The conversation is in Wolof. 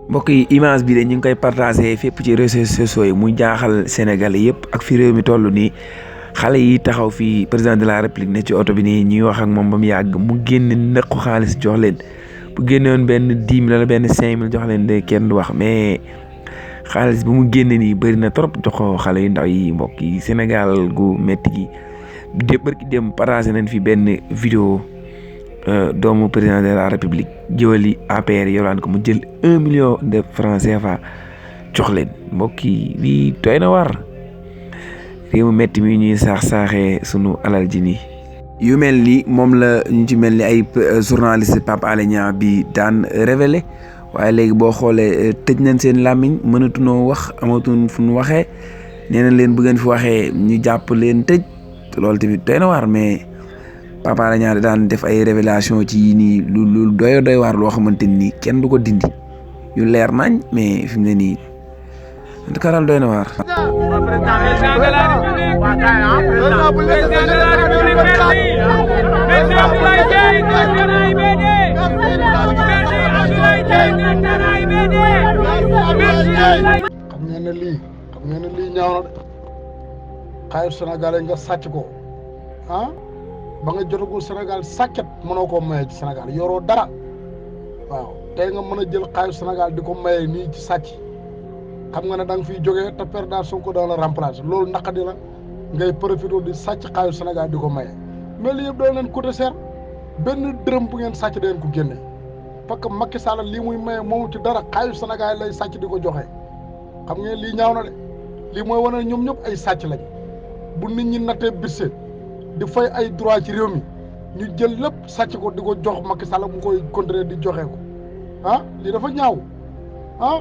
mbokk yi image bi de ñu ngi koy partagé fépp ci réseaux sociaux yi muy jaaxal Sénégalais yëpp ak fi réew mi toll nii xale yi taxaw fii président de la république ne ci oto bi nii ñuy wax ak moom ba mu yàgg mu génne nëqu xaalis jox leen bu génnewoon benn 10 000 wala benn 5 000 jox leen de kenn du wax mais xaalis bi mu génne nii bëri na trop jox ko xale yu ndaw yi mbokk yi Sénégal gu métti gi bërki dem partagé nañ fi benn vidéo doomu président de la république jëwali APR yoraan ko mu jël 1 million de francs CFA jox leen mbokk yi lii doy na war réew mu métti mi ñuy saaxee sunu alal ji nii yu mel ni moom la ñu ci mel ni ay journaliste Pape Alé Niang bi daan révélé waaye léegi boo xoolee tëj nañ seen làmmiñ mënatunoo wax amatuñ fu ñu waxee nee nañ leen bu ngeen fi waxee ñu jàpp leen tëj loolu tamit doy na waar mais Pape Alé Niang daan def ay révélation ci nii lu doy waar loo xamante ni kenn du ko dindi yu leer nañ mais fi mu ne nii en tout cas daal doy na waar. xam ngeen ne lii ñaaw na de xaalis Sénégal nga sàcc ko ah ba nga jotagul Sénégal sàccat mënoo koo maye ci Sénégal yoroo dara waaw tey nga mën a jël xaalis Sénégal di ko maye nii ci sàcc xam nga ne da nga fiy jógee te président Sonko da la remplacer loolu naqadi la ngay profité di sàcc xaalis Sénégal di ko maye mais lii yëpp doon leen coûter cher benn dërëm bu ngeen sàcc da ngeen ko génne parce que Macky Sall lii muy maye moomu ci dara xaalis Sénégal lay sàcc di ko joxe xam ngeen lii ñaaw na de lii mooy wane ñoom ñëpp ay sàcc lañ bu nit ñi nattee bisse di fay ay droit ci réew mi ñu jël lépp sàcc ko di ko jox Macky Sall mu koy continuer di joxe ko ah lii dafa ñaaw ah.